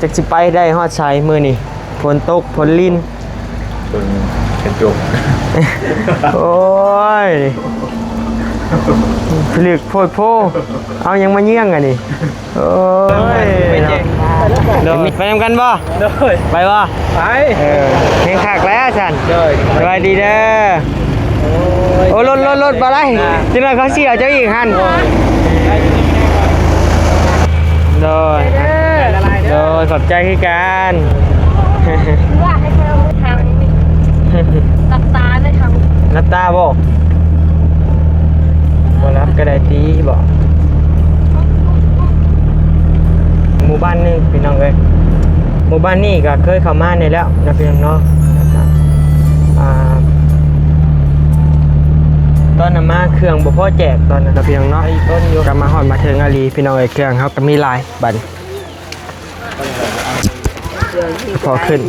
ຈັກຊິໄປໄດ້ຮອດໃສມື້ນີ້ ຝົນຕົກຝົນລິນ ເບິ່ງກະຈົກ ໂອ້ຍ ຜະລຶກໂພດໂພ ເອົາຫຍັງມາເຍືອງອັນນີ້ ໂອ້ຍ ໂດຍ ໄປນຳກັນບໍ່? ໂດຍ ໄປບໍ່? ໄປ ເອີ ແຮງຄັກແລ້ວຊັ້ນ ໂດຍ ສະບາຍດີເດີ. ໂອ້ຍ ໂອ້ ລົດ ລົດ ລົດ ບໍ່ໄດ້ ອ່າ ຈັກໜ້ອຍເຂົາຊິເອົາເຈົ້າອີກຫັ້ນ ໂດຍ ໂດຍ ຂອບໃຈຄືກັນ ວ່າໃຫ້ເຂົາເອົາທາງນີ້ ຫຼັບຕາເລີຍ ທາງ ຫຼັບຕາບໍ່? ບໍ່ຫຼັບກໍໄດ້ຕິ ບໍ່ ໝູ່ບ້ານນີ້ພີ່ນ້ອງເອີຍ ໝູ່ບ້ານນີ້ກໍເຄີຍເຂົ້າມານີ້ແລ້ວນະພີ່ນ້ອງເນາະ ອ່າ ຕອນນັ້ນມາເຄື່ອງບໍ່ພໍແຈກຕອນນັ້ນນະພີ່ນ້ອງເນາະ ກໍມາຮອດມາເຖິງອີ່ຫຼີພີ່ນ້ອງເອີຍ ເຄື່ອງເຮົາກໍມີຫຼາຍບັດນີ້ ພໍຂຶ້ນ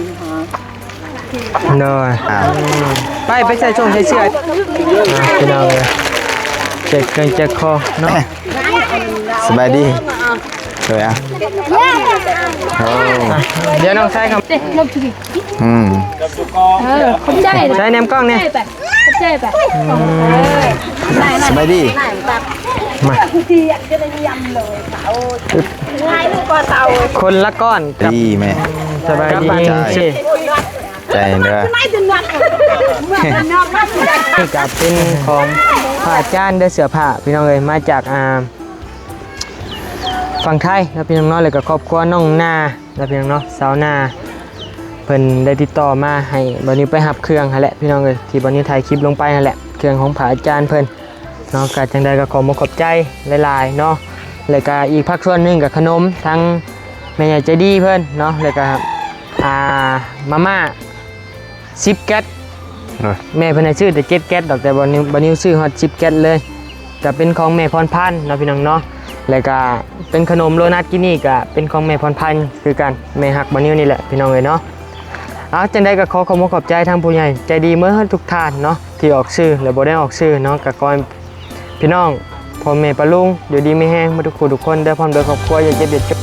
ໂດຍ ອ່າ ໄປ ໄປໃສ່ຊ່ອງໃສ່ເສື້ອ ອ່າ ພີ່ນ້ອງເອີຍ ແຈກເຄື່ອງແຈກຂອງເນາະ ສະບາຍດີ ໂດຍ ອ່ະ ໂອ້ ອ່ະ ດຽວນ້ອງຊາຍເຂົ້າ ອືມ ເອີ ຂອບໃຈ ໃຊ້ແນມກ້ອງແດ່ ຂອບໃຈປະ ອືມ ເອີ ສະບາຍດີ ມາ ຄົນລະກ້ອນກັບ ດີແມ່ ສະບາຍດີ ໃຈເດີ ນີ້ກໍເປັນຂອງພະອາຈານເດີ ເສື້ອຜ້າພີ່ນ້ອງເອີຍ ມາຈາກ ອ່າ ຝັ່ງໄທເນາະພີ່ນ້ອງເນາະ ແລ້ວກໍຄອບຄົວນ້ອງນາເນາະພີ່ນ້ອງເນາະ ຊາວນາ ເພິ່ນໄດ້ຕິດຕໍ່ມາໃຫ້ບ່າວນິວໄປຮັບເຄື່ອງຫັ້ນແຫຼະພີ່ນ້ອງເອີຍ ທີ່ບ່າວນິວຖ່າຍຄລິບລົງໄປຫັ້ນແຫຼະ ເຄື່ອງຂອງພະອາຈານເພິ່ນເນາະ ກໍຈັ່ງໃດກໍຂໍຂອບໃຈຫຼາຍໆເນາະ ແລ້ວກໍອີກພາກສ່ວນໜຶ່ງກໍຂະໜົມທາງແມ່ໃຫຍ່ໃຈດີເພິ່ນເນາະ ແລ້ວກໍ ອ່າ ມາມ່າ ສິບແກັດ ໂດຍ ແມ່ເພິ່ນໃຫ້ຊື້ແຕ່ເຈັດແກັດດອກ ແຕ່ບ່າວນິວ ບ່າວນິວຊື້ຮອດສິບແກັດເລີຍ ກໍເປັນຂອງແມ່ພອນພັນເນາະພີ່ນ້ອງເນາະ ແລ້ວກໍເປັນຂະໜົມໂດນັດກິນນີ້ ກໍເປັນຂອງແມ່ພອນພັນຄືກັນ ແມ່ຮັກບ່າວນິວນີ້ແຫຼະພີ່ນ້ອງເອີຍເນາະ. ເອົາ ຈັ່ງໃດກໍຂໍຂອບອົກຂອບໃຈທາງຜູ້ໃຫຍ່ໃຈດີເໝິດທຸກທ່ານເນາະ ທີ່ອອກຊື່ ແລະ ບໍ່ໄດ້ອອກຊື່ເນາະ ກໍຂໍໃຫ້ ພີ່ນ້ອງ ພໍ່ແມ່ປ້າລຸງ ຢູ່ດີມີແຮງໝົດທຸກຜູ້ທຸກຄົນເດີ ພ້ອມດ້ວຍຄອບຄົວ ຢ່າເຈັບຢ່າຈົນ.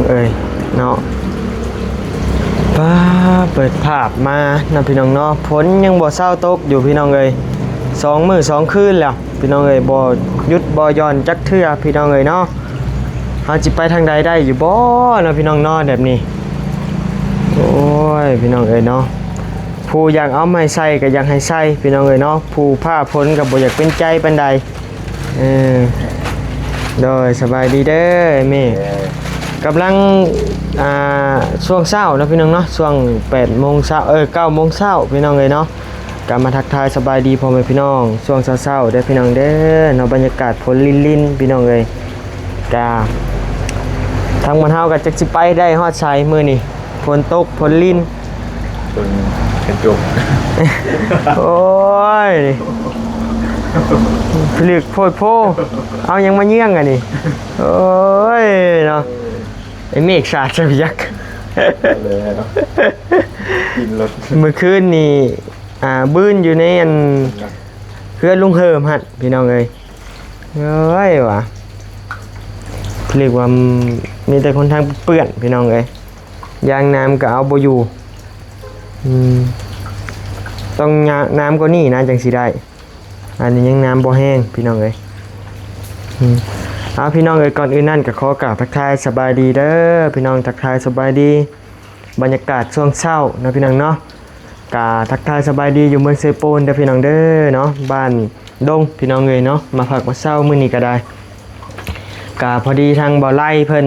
ເອີຍເນາະ. ປ້າ ເປີດພາບມາເນາະພີ່ນ້ອງເນາະ, ຝົນຍັງບໍ່ເຊົາຕົກຢູ່ພີ່ນ້ອງເອີຍ, ສອງມື້ສອງຄືນແລ້ວພີ່ນ້ອງເອີຍ, ບໍ່ຢຸດບໍ່ຢ່ອນຈັກເທື່ອພີ່ນ້ອງເອີຍເນາະ. ເຮົາຊິໄປທາງໃດໄດ້ຢູ່ບໍ່ເນາະພີ່ນ້ອງເນາະ ແບບນີ້? ໂອ້ຍ ພີ່ນ້ອງເອີຍເນາະ, ຜູ້ຢາກເອົາມາໃຫ້ໃສ່ກໍຢາກໃຫ້ໃສ່ພີ່ນ້ອງເອີຍເນາະ, ຜູ້ຟ້າຝົນກໍບໍ່ຢາກເປັນໃຈປານໃດ. ເອີ ໂດຍ ສະບາຍດີເດີແມ່. ເອີ ກຳລັງ ອ່າ ຊ່ວງເຊົ້າເນາະພີ່ນ້ອງເນາະ, ຊ່ວງແປດໂມງເຊົ້າ ເອີ ເກົ້າໂມງເຊົ້າພີ່ນ້ອງເອີຍເນາະ. ກໍມາທັກທາຍສະບາຍດີພໍ່ແມ່ພີ່ນ້ອງຊ່ວງເຊົ້າໆເດີພີ່ນ້ອງເດີເນາະ, ບັນຍາກາດຝົນລິນໆພີ່ນ້ອງເອີຍ. ກະທາງບ້ານເຮົາກໍຈັກຊິໄປໄດ້ຮອດໃສມື້ນີ້, ຝົນຕົກຝົນລິນ ເບິ່ງກະຈົກ. ໂອ້ຍ ຜະລຶກໂພດໂພ, ເອົາຫຍັງມາເຍືອງອັນນີ້? ໂອ້ຍເນາະ, ໄອ້ເມກສາດໃສ່ພະຍັກ. ກິນລົດ ມື້ຄືນນີ້ ອ່າ ບືນຢູ່ໃນອັນເຮືອນລຸງເຮີມຫັ້ນພີ່ນ້ອງເອີຍ. ເອີຍວ່າ ເອີ້ນວ່າມີແຕ່ຄົນທາງເປື້ອນພີ່ນ້ອງເອີຍ, ຢາງນ້ຳກໍເອົາບໍ່ຢູ່. ອືມ ຕ້ອງຍາ ນ້ຳກວ່ານີ້ນະ ຈັ່ງຊິໄດ້, ອັນນີ້ຍັງນ້ຳບໍ່ແຮງພີ່ນ້ອງເອີຍ. ອືມ ເອົາ ພີ່ນ້ອງເອີຍ, ກ່ອນອື່ນນັ້ນກໍຂໍກ່າວທັກທາຍສະບາຍດີເດີພີ່ນ້ອງ, ທັກທາຍສະບາຍດີ ບັນຍາກາດຊ່ວງເຊົ້າເນາະພີ່ນ້ອງເນາະ. ກະທັກທາຍສະບາຍດີຢູ່ເມືອງເຊໂປນເດີພີ່ນ້ອງເດີເນາະ, ບ້ານດົງພີ່ນ້ອງເອີຍເນາະ, ມາພັກມາເຊົາມື້ນີ້ກໍໄດ້. ກະພໍດີທາງບ່າວໄລເພິ່ນ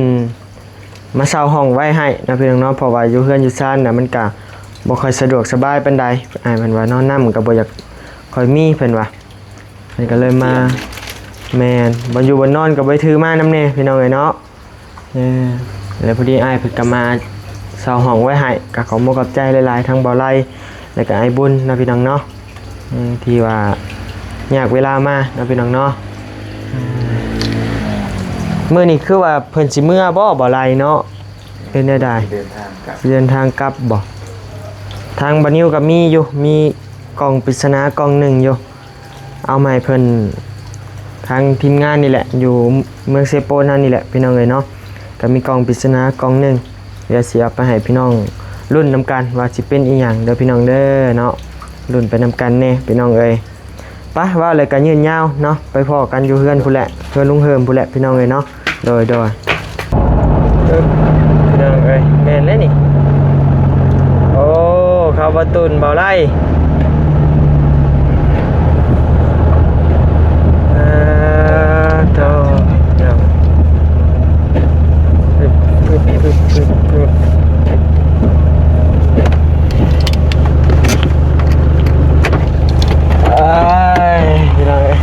ມາເຊົ່າຫ້ອງໄວ້ໃຫ້ເນາະພີ່ນ້ອງເນາະ, ເພາະວ່າຢູ່ເຮືອນຢູ່ຊານນະ ມັນກະບໍ່ຄ່ອຍສະດວກສະບາຍປານໃດ, ອ້າຍເພິ່ນວ່າເນາະ, ນ້ຳກໍບໍ່ຢາກຄ່ອຍມີເພິ່ນວ່າ, ເພິ່ນກໍເລີຍມາ. ແມ່ນ ບ່ອນຢູ່ບ່ອນນອນກໍບໍ່ໄດ້ຖືມານຳແດ່ພີ່ນ້ອງເອີຍເນາະ. ເອີ ແລ້ວພໍດີອ້າຍເພິ່ນກໍມາເຊົ່າຫ້ອງໄວ້ໃຫ້, ກໍຂໍຂອບໃຈຫຼາຍໆ ທັງບ່າວໄລ ແລ້ວກໍອ້າຍບຸນເນາະພີ່ນ້ອງເນາະ, ເອີ ທີ່ວ່າຍາກເວລາມາເນາະພີ່ນ້ອງເນາະ. ເອີ ມື້ນີ້ຄືວ່າເພິ່ນຊິເມືອບໍ່ ບ່າວໄລເນາະ? ເປັນແນວໃດ? ເດີນທາງກັບ ເດີນທາງກັບບໍ່? ທາງບ່າວນິວກໍມີຢູ່ ມີກ່ອງປິດສະໜາກ່ອງໜຶ່ງຢູ່. ເອົາມາໃຫ້ເພິ່ນ ທາງທີມງານນີ້ແຫຼະ ຢູ່ເມືອງເຊໂປນເຮົານີ້ແຫຼະພີ່ນ້ອງເອີຍເນາະ, ກໍມີກ່ອງປິດສະໜາກ່ອງໜຶ່ງ, ດຽວຊິເອົາໄປໃຫ້ພີ່ນ້ອງລຸ້ນນຳກັນວ່າຊິເປັນອີ່ຫຍັງເດີພີ່ນ້ອງເດີເນາະ, ລຸ້ນໄປນຳກັນແດ່ພີ່ນ້ອງເອີຍ. ປະ ເວົ້າແລ້ວກໍຍືດຍາວເນາະ, ໄປພໍ້ກັນຢູ່ເຮືອນພຸ້ນແຫຼະ, ເຮືອນລຸງເຮີມພຸ້ນແຫຼະພີ່ນ້ອງເອີຍເນາະ. ໂດຍ ໂດຍ ເອີ ພີ່ນ້ອງເອີຍ ແມ່ນແລ້ວນີ້. ໂອ້ ເຂົ້າປະຕູນເບົາໄລ່ ອ່າ ໂທ້ ອາຍ ພີ່ນ້ອງເອີຍ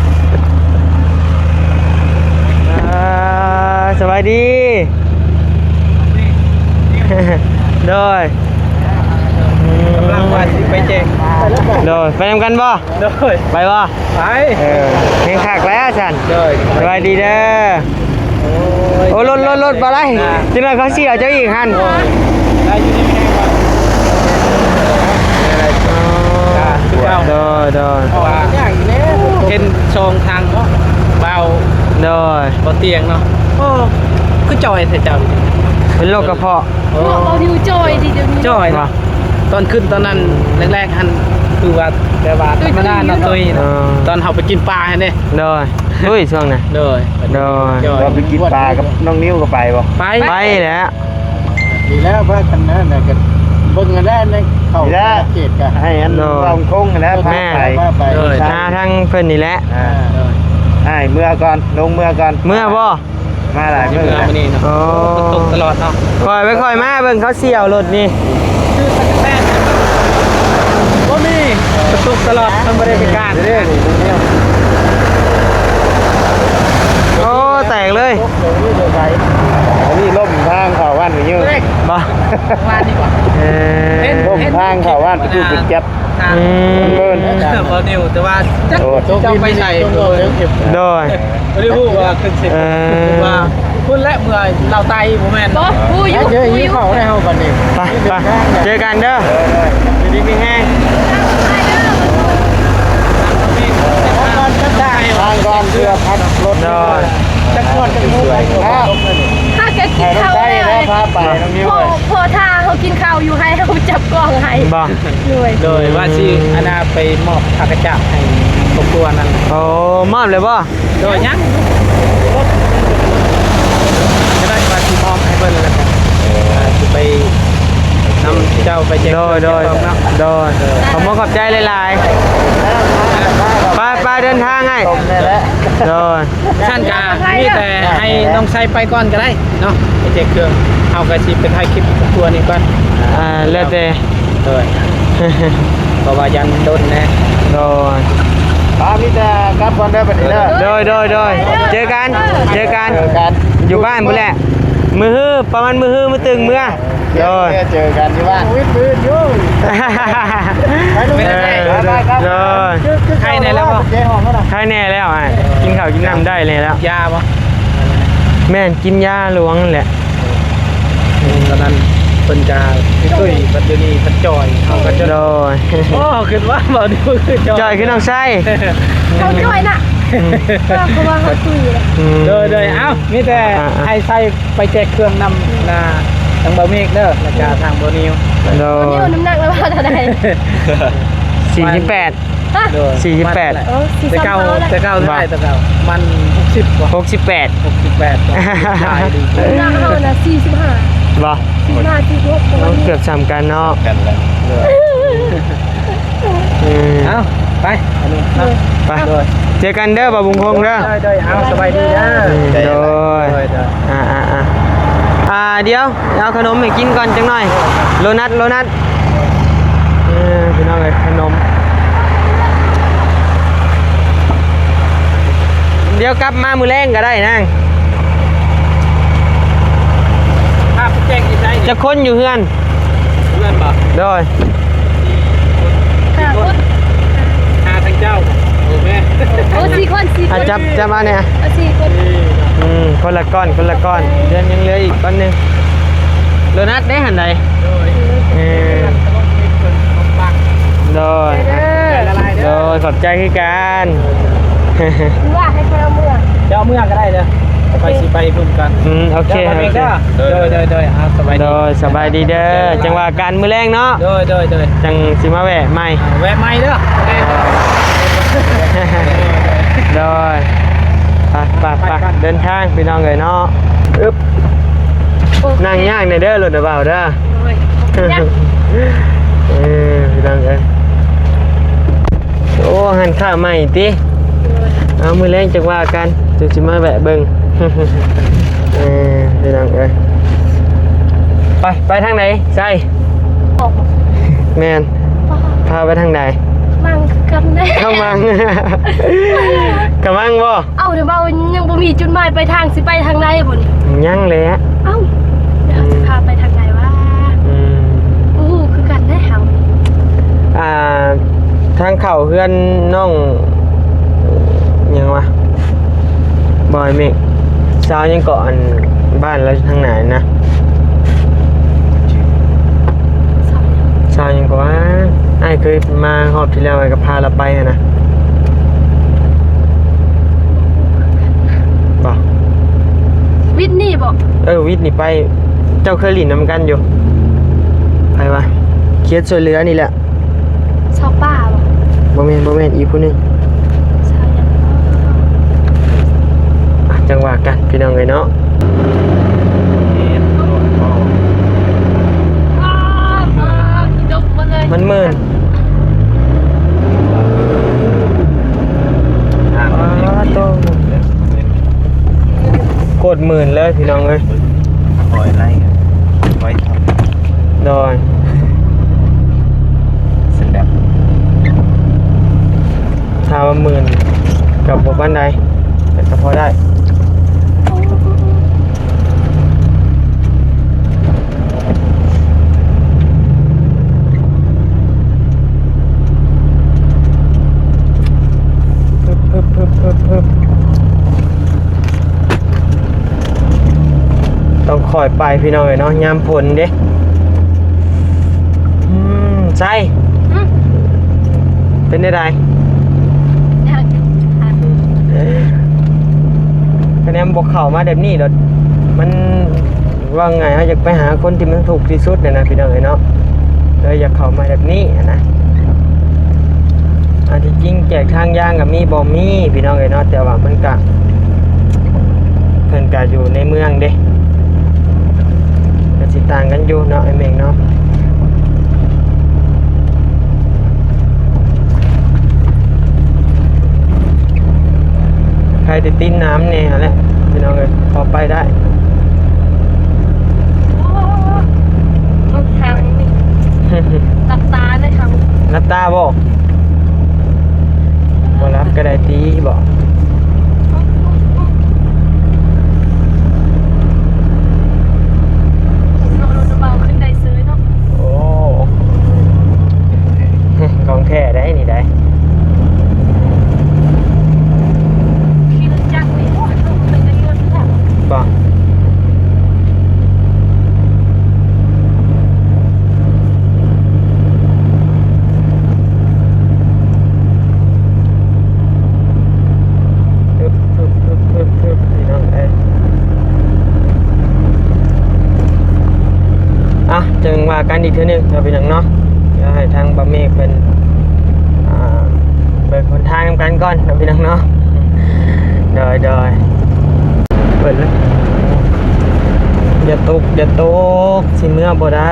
ອ່າ ສະບາຍດີ ໂດຍ ກຳລັງວ່າຊິໄປແຈ້ງ ໂດຍ ໄປນຳກັນບໍ່? ໂດຍ ໄປບໍ່? ໄປ ເອີ ແຮງຄັກແລ້ວຊັ້ນ ໂດຍ ສະບາຍດີເດີ. ໂອ້ຍ ໂອ້ ລົດ ລົດ ລົດ ບໍ່ໄດ້ ອ່າ ຈັ່ງໃດເຂົາຊິເອົາເຈົ້າອີກຫັ້ນ ໂດຍ ໄດ້ຢູ່ດີມີແຮງບໍ່? ໂດຍ ໂດຍ ເພາະວ່າເຫັນຊ່ອງທາງເບົາ ໂດຍ ບໍ່ຕຽງເນາະ ໂອ້ ຄືຈ່ອຍແທ້ເຈົ້າ ເປັນໂລກກະເພາະ ໂອ້ ເວົ້າຢູ່ຈ່ອຍດີ ຈ່ອຍເນາະ ຕອນຂຶ້ນຕອນນັ້ນແລກໆຫັ້ນ ຄືວ່າແບບວ່າທຳມະດາເນາະ ຕຸ້ຍເນາະ ເອີ ຕອນເຮົາໄປກິນປາຫັ້ນເດ້ ໂດຍ ຕຸ້ຍຊ່ວງນັ້ນ ໂດຍ ໂດຍ ເຮົາໄປກິນປາກັບນ້ອງນິວກໍໄປບໍ່? ໄປ ໄປແຫຼະ ດີແລ້ວ ພາກັນນັ້ນນະ ກໍເບິ່ງຫັ້ນແຫຼະ ໃນເຂົ້າເຂດກະ ໃຫ້ອັນ ໂດຍ ເວົ້າຄົງຫັ້ນແຫຼະ ພາໄປ ໂດຍ ພາທາງເພິ່ນນີ້ແຫຼະ ອ່າ ໂດຍ ອ້າຍເມືອກ່ອນ ລົງເມືອກ່ອນ ເມືອບໍ່? ມາຫຼາຍມື້ແລ້ວ ມື້ນີ້ເນາະ ໂອ້ ຝົນຕົກຕະຫຼອດເນາະ ຄ່ອຍໄປຄ່ອຍມາ ເບິ່ງເຂົາສ່ຽວລົດນີ້ ຄືຕັກກະແຕນ ບໍ່ມີ ຝົນຕົກຕະຫຼອດ ມັນບໍ່ໄດ້ເປັນການ ໂອ້ ແຕກເລີຍ ອັນນີ້ລົມທາງເຂົ້າບ້ານໄປຢູ່ ບໍ່ ວານນີ້ບໍ່ ເອີ ລົມທາງເຂົ້າບ້ານໄປຢູ່ ເປັນແກັບ ອືມ ເບິ່ງ ບໍ່ນິວ ແຕ່ວ່າຈັກ ໂອ້ ເຈົ້າໄປໃສ ໂດຍ ບໍ່ໄດ້ຮູ້ວ່າຂຶ້ນເສຍ ເອີ ວ່າພຸ້ນແຫຼະ ເມືອລາວໃຕ້ບໍ່ແມ່ນ ບໍ່ ຮູ້ຢູ່ ເຈີຢູ່ເຂົາໄດ້ເຮົາບັດນີ້ ໄປ ໄປ ເຈີກັນເດີ ຢູ່ດີມີແຮງ ທາງກ່ອນເພື່ອພັກລົດ ໂດຍ ຈັກຮອດຈັກໂມງ ເນາະ ພາກັນກິນເຂົ້າ ໃຫ້ລົດໄຟແລ້ວ ພາ ໄປນ້ອງນິວ ເພາະ ເພາະຖ້າເຮົາກິນເຂົ້າຢູ່ໃຫ້ ເຮົາຈັບກ້ອງໃຫ້ ບໍ່? ໂດຍ ໂດຍ ອືມ ວ່າຊິອັນນ່າໄປມອບຜ້າກະຈາດໃຫ້ຄອບຄົວນັ້ນ. ໂອ້ ມອບແລ້ວບໍ່? ໂດຍ ຍັງ ກໍໄດ້ວ່າຊິມອບໃຫ້ເພິ່ນແລ້ວກໍ ເອີ ຊິໄປນຳເຈົ້າໄປແຈກ ໂດຍ ເຄື່ອງ ໂດຍ ແຈກຂອງເນາະ. ໂດຍ ໂດຍ ຂອບມຸກຂອບໃຈຫຼາຍໆ. ໄປ ໄປ ເດີນທາງໃຫ້ ໂດຍ. ຊັ້ນກະມີແຕ່ໃຫ້ນ້ອງໄຊໄປກ່ອນກໍໄດ້ເນາະ ໄປແຈກເຄື່ອງ ເຮົາກໍຊິໄປຖ່າຍຄລິບຄອບຄົວນີ້ກ່ອນ. ອ່າ ແລ້ວແຕ່ ໂດຍ ເພາະວ່າຢ້ານດົນແດ່. ໂດຍ ອ່າ ມີແຕ່ກັບກ່ອນເດີບັດນີ້ເດີ. ໂດຍ ໂດຍ ໂດຍ ເຈີກັນ ເຈີກັນ ເຈີກັນ ຢູ່ບ້ານພຸ້ນແຫຼະ ມື້ຮື ປະມານມື້ຮືມື້ຕຶງເມືອ. ໂດຍ ເຈີກັນຢູ່ບ້ານ ວິດພື້ນຢູ່ ໄປລູກ ເອີ ໄປ ໄປ ໄປ ໂດຍ ໄຂ້ແນ່ແລ້ວບໍ່? ໄຂ້ແນ່ແລ້ວ ອ້າຍ ກິນເຂົ້າກິນນ້ຳໄດ້ແນ່ແລ້ວ. ຢາບໍ່? ແມ່ນ ກິນຢາຫຼວງນັ້ນແຫຼະ. ຕອນນັ້ນເພິ່ນກະຕຸ້ຍ ບັດດຽວນີ້ເພິ່ນຈ່ອຍ ເຮົາກໍຈ່ອຍ. ໂດຍ ໂອ້ ຄິດວ່າບໍ່ດີຄືຈ່ອຍ ຈ່ອຍຄືນ້ອງໄຊ ເຂົາຈ່ອຍນະ ອືມ ເພາະວ່າເຮົາຕຸ້ຍແຫຼະ. ອືມ ໂດຍ ໂດຍ ເອົ້າ ມີແຕ່ ອ່າໆ ໃຫ້ໄຊ ໄປແຈກເຄື່ອງນຳ ນາ ທາງບ່າວເມກເດີ ແລ້ວກະທາງບ່າວນິວ. ໂດຍ ບ່າວນິວນ້ຳໜັກລະວ່າເທົ່າໃດ? ສີ່ສິບແປດ ຮະ? ໂດຍ ສີ່ສິບແປດ ໂອ້ ສີ່ສິບແປດ ແຕ່ເກົ່າ ແຕ່ເກົ່າເທົ່າໃດ? ແຕ່ເກົ່າມັນຫົກສິບບໍ່? ຫົກສິບແປດ ຫົກສິບແປດ ຫຼາຍດີ. ນ້ຳໜັກເຮົານະສີ່ສິບຫ້າ ບໍ່? ສີ່ສິບຫ້າ ສີ່ສິບຫົກ ປະມານນີ້ ເກືອບສ່ຳກັນເນາະ ກັນແລ້ວ. ເອີ ເອົ້າ ໄປ ອັນນີ້ເນາະ ໄປ ໂດຍ ເຈີກັນເດີ ບ່າວບຸນຄົງເດີ. ໂດຍ ໂດຍ ເອົາ ສະບາຍດີເດີ. ໂດຍ ໂດຍ ໂດຍ ອ່າໆໆ ອ່າ ດຽວ ເອົາຂະໜົມໃຫ້ກິນກ່ອນຈັກໜ່ອຍ ໂດນນັດ ໂດນນັດ. ເອີ ພີ່ນ້ອງເອີຍ ຂະໜົມ ດຽວກັບມາມື້ແລງກໍໄດ້ນາງ. ພາໄປແຈກຢູ່ໃສ? ຈັກຄົນຢູ່ເຮືອນ? ເຮືອນບໍ່? ໂດຍ ຫ້າຄົນ ຫ້າທັງເຈົ້າ ໂອເຄ ໂອ້ ສີ່ຄົນ ສີ່ຄົນ ອ່ະ ຈັບ ຈັບເອົາແດ່ ເອົາສີ່ຄົນ ອືມ ຄົນລະກ້ອນ ຄົນລະກ້ອນ ເດືອນຍັງເຫຼືອອີກກ້ອນໜຶ່ງ. ໂດນັດເດ້ຫັ້ນໃດ? ໂດຍ ເອີ ໂດຍ ໂດຍ ຂອບໃຈຄືກັນ. ວ່າໃຫ້ຂ້ອຍເອົາເມືອ ເຈົ້າເອົາເມືອກໍໄດ້ເດີ ຂ້ອຍຊິໄປພຸ້ນກ່ອນ. ອືມ ໂອເຄ ໂອເຄ ໂດຍ ໂດຍ ໂດຍ ເອົາ ສະບາຍດີ ໂດຍ ສະບາຍດີເດີ ຈັ່ງວ່າກັນມື້ແລງເນາະ. ໂດຍ ໂດຍ ໂດຍ ຈັ່ງຊິມາແວະໃໝ່ ອ່າ ແວະໃໝ່ເດີ. ໂດຍ ໄປ ໄປ ໄປ ໄປ ເດີນທາງພີ່ນ້ອງເອີຍເນາະ. ອຶບ ໂອເຄ ນັ່ງຍາກແດ່ເດີ ລົດນະບ່າວເດີ. ໂດຍ ເອີ ພີ່ນ້ອງເອີຍ ໂອ້ ຮ້ານຄ້າໃໝ່ຕິ? ໂດຍ ເອົາ ມື້ແລງຈັ່ງວ່າກັນ ຈັ່ງຊິມາແວະເບິ່ງ. ເອີ ພີ່ນ້ອງເອີຍ ໄປ ໄປທາງໃດໄຊ? ອອກ ແມ່ນ ພາໄປທາງໃດ? ມັ່ງຄືກັນເດ້ ເອົາ ມັ່ງ ກະມັ່ງບໍ່? ເອົ້າ ດຽວເວົ້າຍັງບໍ່ມີຈຸດໝາຍປາຍທາງ ຊິໄປທາງໃດບໍ່ນີ້? ຍັງແຫຼະ ເອົ້າ ດຽວເຮົາຊິພາໄປທາງໃດວະ? ອືມ ບໍ່ຮູ້ຄືກັນເດ້ເຮົາ. ອ່າ ທາງເຂົ້າເຮືອນນ້ອງຫຍັງວະ? ບໍ່ ໄອ້ເມກ ຊາວຫຍັງເກາະ ອັນບ້ານລາວທາງໜ້ານະ? ຊາວຫຍັງເກາະວະ? ອ້າຍເຄີຍມາຮອບທີ່ແລ້ວ ອ້າຍກໍພາລາວໄປຫັ້ນນະ. ບໍ່ ວິດນີ້ບໍ່? ເອີ ວິດນີ້ໄປ ເຈົ້າເຄີຍຫຼິ້ນນຳກັນຢູ່. ໃຜວະ? ເຂດຊ່ວຍເຫຼືອນີ້ແຫຼະ. ຊາວປ່າບໍ່? ບໍ່ແມ່ນ ບໍ່ແມ່ນ ອີກຜູ້ໜຶ່ງ. ຊາວຫຍັງເນາະ? ອ່ະ ຈັ່ງວ່າກັນ ພີ່ນ້ອງເອີຍເນາະ. ມັນມື່ນ ອ່າ ໂຕ ໂຄດມື່ນເລີຍ ພີ່ນ້ອງເອີຍ. ໂດຍ ສະແລັບ ຖ້າວ່າໝື່ນກໍບໍ່ປານໃດ ແຕ່ກໍພໍໄດ້. ຕ້ອງຄ່ອຍໄປພີ່ນ້ອງເອີຍເນາະ ຍາມຝົນເດ້. ອືມ ໄຊ ຫຶ? ເປັນແນວໃດ? ຍາກຢູ່ ຄະແນນບໍ່ເຂົ້າມາແບບນີ້ໂລດ ມັນ ວ່າໄງ ເຮົາຢາກໄປຫາຄົນທີ່ມັນທຸກທີ່ສຸດນີ້ນະ ພີ່ນ້ອງເອີຍເນາະ, ເລີຍຢາກເຂົ້າມາແບບນີ້ນະ. ອັນທີ່ຈິງແຈກທາງຢ່າງກໍມີບໍ່ມີ ພີ່ນ້ອງເອີຍເນາະ, ແຕ່ວ່າມັນກະ ເພິ່ນກະຢູ່ໃນເມືອງເດ້ ກໍຊິຕ່າງກັນຢູ່ເນາະ ອ້າຍເມກເນາະ. ໃຜຕິດໆນ້ຳແດ່ຫັ້ນແຫຼະ ພີ່ນ້ອງເອີຍ ພໍໄປໄດ້. ໂອ້ ມັນທາງນີ້ ຫຼັບຕາເລີຍ ທາງ ຫຼັບຕາບໍ່? ບໍ່ຫຼັບກໍໄດ້ຕິ ບໍ່? ເນາະ ລົດເບົາຂຶ້ນໄດ້ເຊີຍເນາະ. ໂອ້ ຂອງແທ້ໄດ໋ນີ້ໄດ໋. ຂີ່ລົດຈັກນີ້ ໂອ້ຍ ເປັນໄດ້ເງິນແທ້ ບໍ່? ອຶບ ອຶບ ອຶບ ອຶບ ອຶບ ພີ່ນ້ອງເອີຍ. ອ່ະ ຈັ່ງວ່າກັນອີກເທື່ອໜຶ່ງເນາະ ພີ່ນ້ອງເນາະ. ດຽວໃຫ້ທາງບ່າວເມກເພິ່ນ ອ່າ ເບິ່ງຫົນທາງນຳກັນກ່ອນເນາະ ພີ່ນ້ອງເນາະ. ໂດຍ ໂດຍ ເປີດເລີຍ. ຢ່າຕົກ ຢ່າຕົກ ຊິເມືອບໍ່ໄດ້.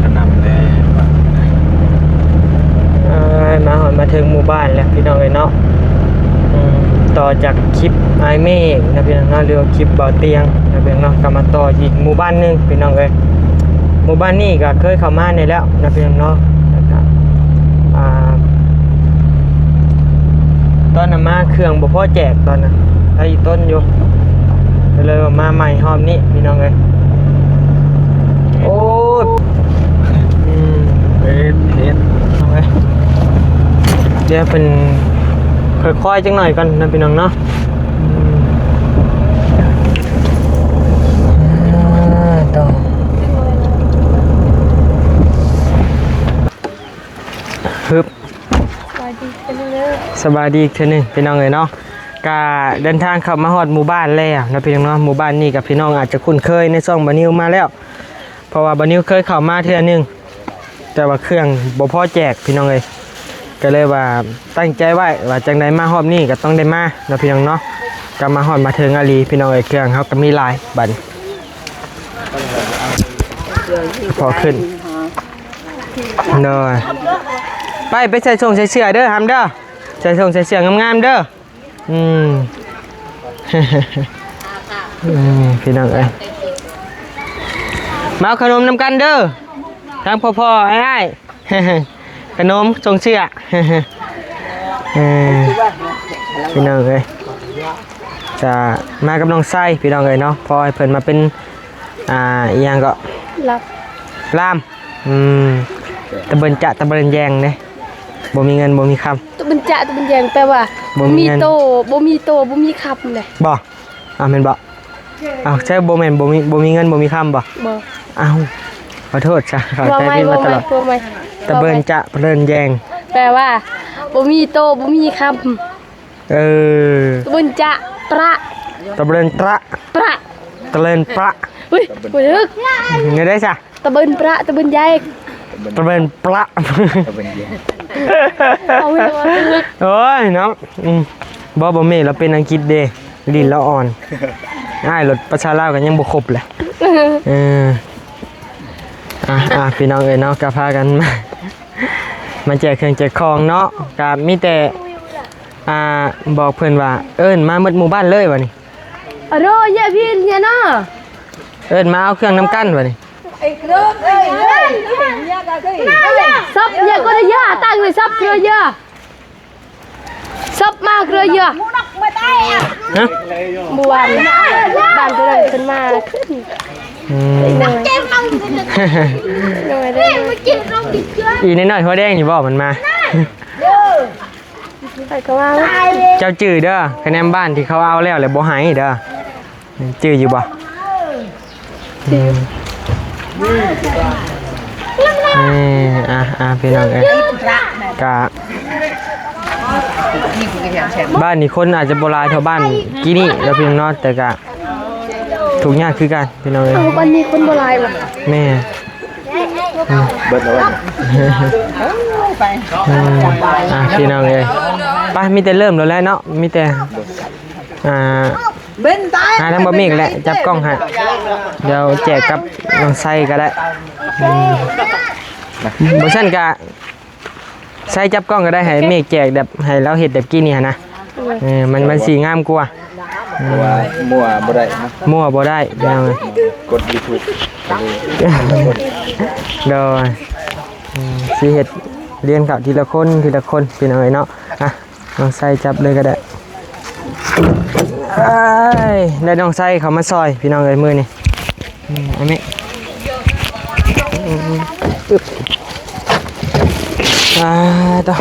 ກະນຳແລ້ວ ເອີຍ ມາຮອດມາເຖິງໝູ່ບ້ານແລ້ວ ພີ່ນ້ອງເອີຍເນາະ. ອືມ ຕໍ່ຈາກຄລິບອ້າຍເມກນະ ພີ່ນ້ອງເນາະ ຫຼືວ່າຄລິບບ່າວຕຽງນະ ພີ່ນ້ອງເນາະ, ກໍມາຕໍ່ອີກໝູ່ບ້ານໜຶ່ງ ພີ່ນ້ອງເອີຍ. ໝູ່ບ້ານນີ້ກໍເຄີຍເຂົ້າມາແດ່ແລ້ວນະ ພີ່ນ້ອງເນາະ. ແລ້ວກໍ ອ່າ ຕອນນັ້ນມາເຄື່ອງບໍ່ພໍແຈກ ຕອນນັ້ນໄດ້ອີ່ຕົນຢູ່ ກໍເລີຍວ່າມາໃໝ່ຮອບນີ້ ພີ່ນ້ອງເອີຍ. ໂອ້ຍ ອືມ ເຮັດ ເຮັດ ເອົາໄວ້ ດຽວເພິ່ນຄ່ອຍໆຈັກໜ້ອຍກ່ອນນະ ພີ່ນ້ອງເນາະ. ອືມ ອ່າ ຕໍ່ ຮຶບ ສະບາຍດີອີກເທື່ອໜຶ່ງເດີ ສະບາຍດີອີກເທື່ອໜຶ່ງ ພີ່ນ້ອງເອີຍເນາະ. ກະເດີນທາງເຂົ້າມາຮອດໝູ່ບ້ານແລ້ວເນາະ ພີ່ນ້ອງເນາະ. ໝູ່ບ້ານນີ້ກະພີ່ນ້ອງອາດຈະຄຸ້ນເຄີຍໃນຊ່ອງບ່າວນິວມາແລ້ວ ເພາະວ່າບ່າວນິວເຄີຍເຂົ້າມາເທື່ອໜຶ່ງ ແຕ່ວ່າເຄື່ອງບໍ່ພໍແຈກ ພີ່ນ້ອງເອີຍ. ກະເລີຍວ່າຕັ້ງໃຈໄວ້ວ່າຈັ່ງໃດມາຮອບນີ້ກະຕ້ອງໄດ້ມາເນາະ ພີ່ນ້ອງເນາະ. ກະມາຮອດມາເຖິງອີ່ຫຼີ ພີ່ນ້ອງເອີຍ, ເຄື່ອງເຮົາກະມີຫຼາຍບັດ ພໍຂຶ້ນ. ໂດຍ ໄປ ໄປໃສ່ຊົງໃສ່ເສື້ອເດີ ຫຳເດີ, ໃສ່ຊົງໃສ່ເສື້ອງາມໆເດີ. ອືມ ເອີ ພີ່ນ້ອງເອີຍ ມາເອົາຂະໜົມນຳກັນເດີ ທັງພໍ່ໆອ້າຍໆ ຂະໜົມຊົງເສື້ອ ເອີ ພີ່ນ້ອງເອີຍ. ຈະມາກັບນ້ອງໄຊ ພີ່ນ້ອງເອີຍເນາະ, ຂໍໃຫ້ເພິ່ນມາເປັນ ອ່າ ອີ່ຫຍັງເກາະ ລາມ ລາມ ອືມ ຕະເບິນຈະ ຕະເບິນແຍງເດ້ ບໍ່ມີເງິນບໍ່ມີຄຳ. ຕະເບິນຈະ ຕະເບິນແຍງ ແປວ່າ ບໍ່ມີ ບໍ່ມີເງິນ ໂຕ ບໍ່ມີໂຕ ບໍ່ມີຄຳເດ້ ບໍ່? ອ້າວ ແມ່ນບໍ່? ອ້າວ ໃຊ່ ບໍ່ແມ່ນ ບໍ່ມີ ບໍ່ມີເງິນບໍ່ມີຄຳບໍ່? ບໍ່. ອ້າວ ຂໍໂທດຊະ ເຂົ້າໃຈຜິດມາຕະຫຼອດ. ເວົ້າໃໝ່ ເວົ້າໃໝ່ ຕະເບິນຈະ ຕະເບິນແຍງ ແປວ່າ ບໍ່ມີໂຕ ບໍ່ມີຄຳ. ເອີ ຕະເບິນຈະ ປະ ຕະເບິນປະ ປະ ຕະເລີນປະ. ອຸ້ຍ ບໍ່ຖືກ ແນວໃດຊະ? ຕະເບິນປະ ຕະເບິນແຍງ ຕະເບິນປະ ຕະເບິນແຍງ ເອົາແມ່ນວ່າຖືກ. ໂອ້ຍເນາະ ອືມ ບໍ່ ບໍ່ແມ່ນ ລາວເປັນອັງກິດເດ້ ລີ້ນລາວອ່ອນ ອ້າຍໂລດ ພາສາລາວກໍຍັງບໍ່ຄົບແຫຼະ. ເອີ ອ່ະ ອ່ະ ພີ່ນ້ອງເອີຍເນາະ ກໍພາກັນມາ ມາແຈກເຄື່ອງແຈກຂອງເນາະ, ກໍມີແຕ່ ອ່າ ບອກເພິ່ນວ່າ ເອີ້ນມາໝົດໝູ່ບ້ານເລີຍວ່ານີ້. ອະໂດ ເຢຍພີນເຢຍນະ ເອີ້ນມາເອົາເຄື່ອງນຳກັນວ່ານີ້. ສັບເຢຍກໍໄດ້ເຢຍ ຕັ້ງເລີຍ ສັບເກລືອເຢຍ ສັບມາເກລືອເຢຍ. ຮະ ບໍ່ວ່ານະ ບ້ານຕົວນັ້ນເພິ່ນມາ. ອືມ ອີນ້ອຍໆຫົວແດງນີ້ບໍ່ ມັນມາ. ເຈົ້າຈື່ເດີ ຄະແນນບ້ານທີ່ເຂົາເອົາແລ້ວ ແລ້ວບໍ່ໃຫ້ເດີ ຈື່ຢູ່ບໍ່? ຈື່. ອືມ ອ່າ ອ່າ ພີ່ນ້ອງເອີຍ ກະ ບ້ານນີ້ຄົນອາດຈະບໍ່ຫຼາຍເທົ່າບ້ານກີ້ນີ້ແລ້ວ ພີ່ນ້ອງເນາະ, ແຕ່ກະ ທຸກຍາກຄືກັນພີ່ນ້ອງເອີຍ. ເອົາ ບັດນີ້ຄົນບໍ່ຫຼາຍບໍ່? ແມ່ນ ເບິດແລ້ວ ອືມ ອ່າ ພີ່ນ້ອງເອີຍ ໄປ ມີແຕ່ເລີ່ມແລ້ວແຫຼະເນາະ ມີແຕ່ ອ່າ ຫາທາງບ່າວເມກແຫຼະ ຈັບກ້ອງໃຫ້ ດຽວແຈກກັບນ້ອງໄຊກໍໄດ້. ອືມ ບໍ່ຊັ້ນກະ ໃຊ້ຈັບກ້ອງກໍໄດ້ ໃຫ້ເມກແຈກແບບ ໃຫ້ລາວເຮັດແບບກີ້ນີ້ຫັ້ນນະ. ເອີ ມັນ ມັນຊິງາມກວ່າ ເພາະວ່າມົ້ວບໍ່ໄດ້ນະ ມົ້ວບໍ່ໄດ້ພີ່ນ້ອງເອີຍ. ກົດຢູທູບ ໂດຍ ອືມ ຊິເຮັດລຽນເຂົ້າທີລະຄົນ ທີລະຄົນພີ່ນ້ອງເອີຍເນາະ. ອ່ະ ນ້ອງໄຊຈັບເລີຍກໍໄດ້. ເອີຍ ໄດ້ນ້ອງໄຊເຂົ້າມາຊ່ອຍພີ່ນ້ອງເອີຍມື້ນີ້. ອືມ ອັນນີ້ ອືມ ອ່າ ຕໍ່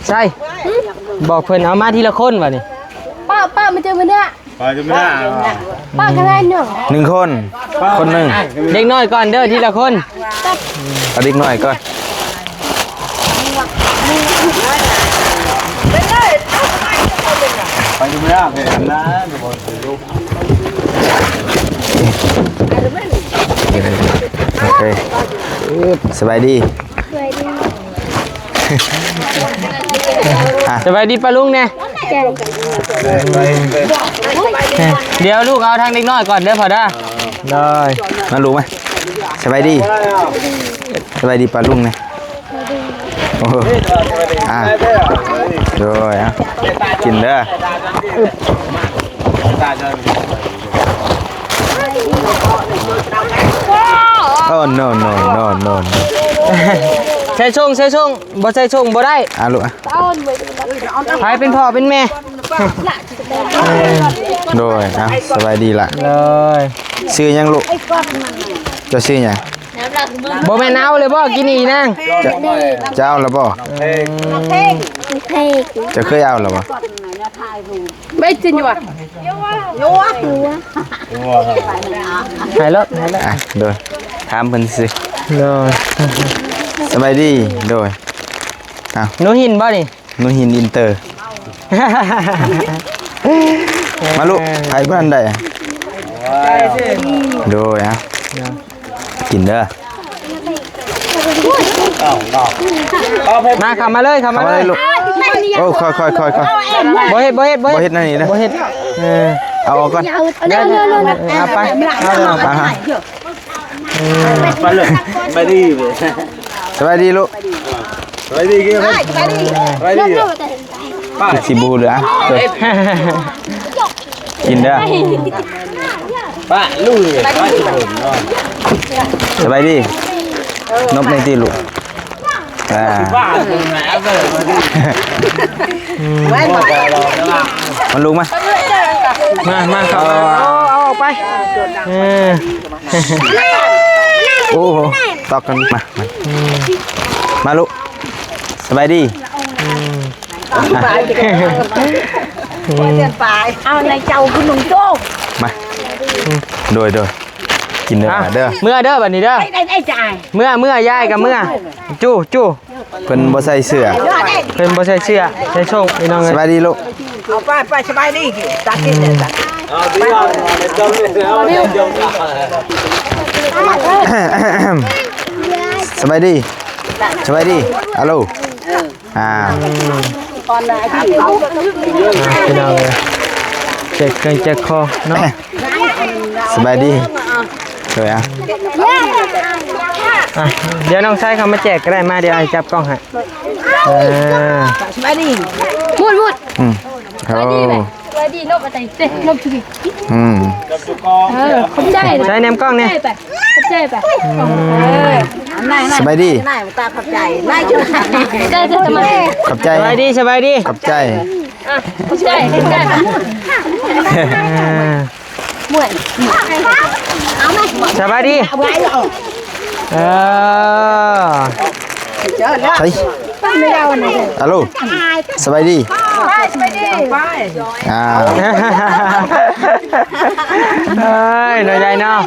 ໄຊ ບອກເພິ່ນເອົາມາທີລະຄົນບາດນີ້. ປ້າ ປ້າ ມາເຈີມື້ໜ້າ ປ້າ ເຈີມື້ໜ້າ ປ້າກໍໄດ້ໜຶ່ງ ໜຶ່ງຄົນ ຄົນໜຶ່ງ ເດັກນ້ອຍກ່ອນເດີ ທີລະຄົນ ເອົາເດັກນ້ອຍກ່ອນ. ໂອເຄ ສະບາຍດີ ສະບາຍດີ ອ່ະ ສະບາຍດີປ້າລຸງແດ່. ດຽວລູກເອົາທາງເດັກນ້ອຍກ່ອນເດີພໍ່ເດີ. ໂດຍ ມາລູກມາ ສະບາຍດີ ສະບາຍດີປ້າລຸງແດ່. ໂອ້ ອ່າ ໂດຍ ເອົາ ກິນເດີ. ໂອ້ ໂນ ໂນ ໂນ ໂນ ໃສ່ຖົງ ໃສ່ຖົງ ບໍ່ໃສ່ຖົງບໍ່ໄດ້. ອ່າ ລູກ ອ່ະ ໃຜເປັນພໍ່ເປັນແມ່? ໂດຍ ອ່ະ ສະບາຍດີລະ. ໂດຍ ຊື່ຫຍັງລູກ? ເຈົ້າຊື່ຫຍັງ? ບໍ່ແມ່ນເອົາເລີຍບໍ່ ກິນອີ່ນາງ? ຈະ ຈະເອົາລະບໍ່? ເອີ ເຈົ້າເຄີຍເອົາລະບໍ່? ໄປຈິນຢູ່ວະ ໃຫ້ລົດ ໃຫ້ລົດ. ອ່ະ ໂດຍ ຖາມເພິ່ນຊື່. ໂດຍ ສະບາຍດີ. ໂດຍ ເອົ້າ ໜູຫີນບໍ່ນີ້? ໜູຫີນອິນເຕີ ມາລູກ ໃຜຜູ້ນັ້ນໄດ້? ໂດຍ ອ່ະ ກິນເດີ. ມາ ເຂົ້າມາເລີຍ ເຂົ້າມາເລີຍ ເຂົ້າມາເລີຍລູກ. ໂອ້ ຄ່ອຍໆໆໆ ບໍ່ເຮັດ ບໍ່ເຮັດ ບໍ່ເຮັດ ບໍ່ເຮັດແນວນີ້ເດີ ບໍ່ເຮັດ. ເອີ ເອົາອອກກ່ອນ ເອົາໄປ ເອົາ ເອົາ ເອົາ. ອືມ ໄປເລີຍ ໄປດີ ສະບາຍດີລູກ ສະບາຍດີ ສະບາຍດີ ສະບາຍດີ. ຊິບໍ່ເຫຼືອ ກິນເດີ ປ້າລຸງ ສະບາຍດີ ນົບໃນຕີລູກ. ອ່າ ອືມ ມາລູກມາ ມາ ມາ ເຂົ້າມາ ເອົາ ເອົາອອກໄປ. ເອີ ໂອ້ໂຫ ຕອກກັນ ມາ ມາ ອືມ ມາລູກ ສະບາຍດີ. ອືມ ເອົານາຍເຈົ້າຜູ້ໜຶ່ງໂຕ ມາ ໂດຍ ໂດຍ ກິນເດີ ອ່ະ ເດີ ເມືອເດີບັດນີ້ເດີ ໄດ້ ໄດ້ ໄດ້ ເມືອ ເມືອ ຍາຍກໍເມືອ ຈູ້ ຈູ້. ເພິ່ນບໍ່ໃສ່ເສື້ອ ເພິ່ນບໍ່ໃສ່ເສື້ອ ໃສ່ສົ້ງ ພີ່ນ້ອງເອີຍ. ສະບາຍດີລູກ ເອົາໄປ ໄປ ສະບາຍດີ ຕັກກິນເດີ ສະບາຍດີ ສະບາຍດີ ອາໂລ ອ່າ ອືມ ອ່າ ພີ່ນ້ອງເອີຍ ແຈກເຄື່ອງແຈກຂອງເນາະ. ສະບາຍດີ ໂດຍ ອ່ະ ອ່ະ ດຽວນ້ອງຊາຍເຂົາມາແຈກກໍໄດ້ ມາ ດຽວອ້າຍຈັບກ້ອງໃຫ້. ເອີ ສະບາຍດີ ໝູດ ໝູດ ອືມ ສະບາຍດີ ໂອ້ ສະບາຍດີ ນົບ ເອົາໃຈເຕະ ນົບ ອືມ ເອີ ຂອບໃຈ ໃສ່ແນມກ້ອງແດ່ ຂອບໃຈໄປ ຂອບໃຈໄປ ອືມ ເອີ ສະບາຍດີ ນາຍ ຕາຂອບໃຈ ນາຍ ຂອບໃຈ ຂອບໃຈ ສະບາຍດີ ສະບາຍດີ ຂອບໃຈ ອ່ະ ຂອບໃຈ ຂອບໃຈ ອ່າ ສະບາຍດີ ເອີ ໃສ່ ອາໂລ ສະບາຍດີ ສະບາຍດີ ອ່າ ເອີຍ ນ້ອຍໃຫຍ່ເນາະ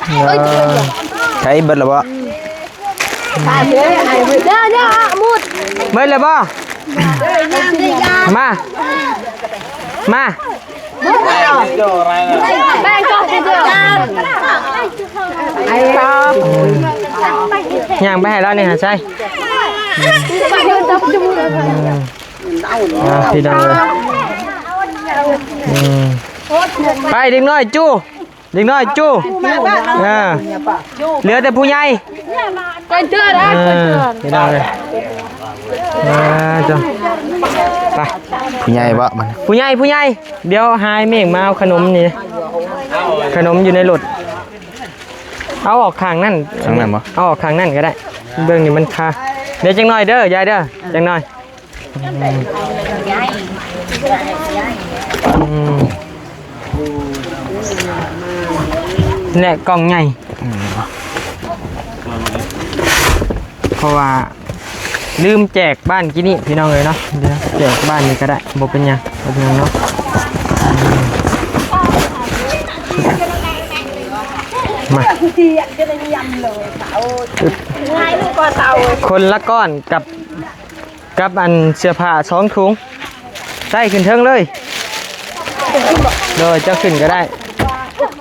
ເອີ ໃສ່ເບິດແລ້ວບໍ່? ເດີ ເດີ ໝົດ ເບິດແລ້ວບໍ່? ມາ ມາ ແບ່ງກ່ອນເດີ ຍ່າງໄປໃຫ້ລາວນີ້ຫາໃສ່ ອືມ ອ່າ ພີ່ນ້ອງເອີຍ ອືມ ໄປເດັກນ້ອຍຈູ້ ເດັກນ້ອຍຈູ້ ເອີ ເຫຼືອແຕ່ຜູ້ໃຫຍ່ ໄປເດີນະ ເອີ ພີ່ນ້ອງເອີຍ ອ່າ ເຈົ້າ ໄປ ຜູ້ໃຫຍ່ບໍ່ມັນ ຜູ້ໃຫຍ່ ຜູ້ໃຫຍ່ ດຽວໃຫ້ເມກມາເອົາຂະໜົມນີ້ ຂະໜົມຢູ່ໃນລົດ ເອົາອອກຂ້າງນັ້ນ ຂ້າງນັ້ນບໍ່ ເອົາອອກຂ້າງນັ້ນກໍໄດ້ ເບິ່ງນີ້ມັນຄາ ດຽວຈັກໜ້ອຍເດີ ຍາຍເດີ ຈັກໜ້ອຍ. ອືມ ອືມ ແລະ ກ່ອງໃຫຍ່ ອືມ ເພາະວ່າລືມແຈກບ້ານກີ້ນີ້ພີ່ນ້ອງເອີຍເນາະ ດຽວແຈກບ້ານນີ້ກໍໄດ້ ບໍ່ເປັນຫຍັງ ບໍ່ເປັນຫຍັງເນາະ ອືມ ມາ ຄົນລະກ້ອນກັບ ກັບອັນເສື້ອຜ້າສອງຖົງ ໃສ່ຂຶ້ນເທິງເລີຍ ໂດຍ ເຈົ້າຂຶ້ນກໍໄດ້